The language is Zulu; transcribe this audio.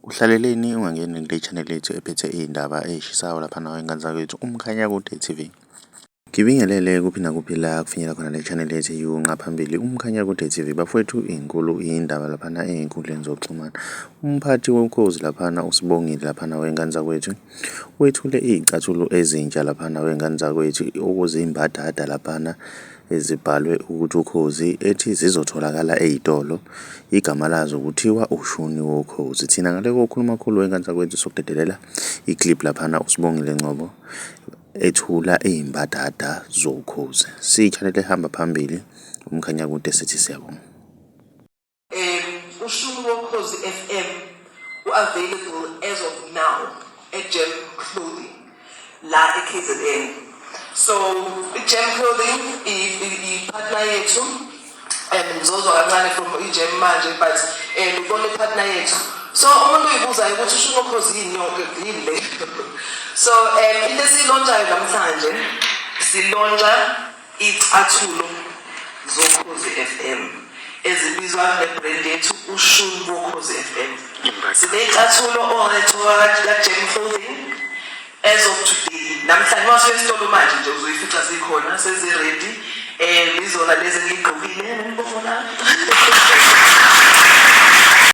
Uhlaleleni ungangeni kule channel yethu ephethe iy'ndaba ey'shisayo laphana wey'ngane zakwethu, uMkhanyakude TV. Ngibingelele kuphi nakuphi la kufinyela khona le channel yethu yunqa phambili uMkhanyakude TV. Bafowethu, inkulu indaba laphana ey'nkundleni zokuxhumana. Umphathi woKhozi laphana uSibongile laphana wey'ngane zakwethu wethule iy'cathulo ezintsha laphana wey'ngane zakwethu okuzimbadada laphana ezibhalwe ukuthi uKhozi ethi zizotholakala ey'tolo. Igama lazo kuthiwa ushuni woKhozi. Thina ngale kokukhuluma kakhulu wey'ngane zakwethu sokudedelela i-clip laphana uSibongile Ngcobo ethula iy'mbadada zoKhozi. Siyi-channel ehamba phambili uMkhanyakude sithi siyabonga. Ushuni woKhozi FM u-available as of now eGem Clothing la e-KZN. So i-Gem Clothing i-partner yethu and ngizozwa kancane from i-Gem manje, but ibona i-partner yethu. So umuntu uyibuzayo ukuthi ushuni woKhozi yini yonke, yini le? So into esiyi-launchayo namhlanje, si-launcha icathulo zoKhozi FM ezibizwa nge-brand yethu uShuni woKhozi FM. Siney'cathulo ongayithola ka-Gem Clothing as of today, namhlanje. Uma usuya esitolo manje nje uzoyifica zikhona, sezi-ready. Izona lezi engiyigqokile, ngibona.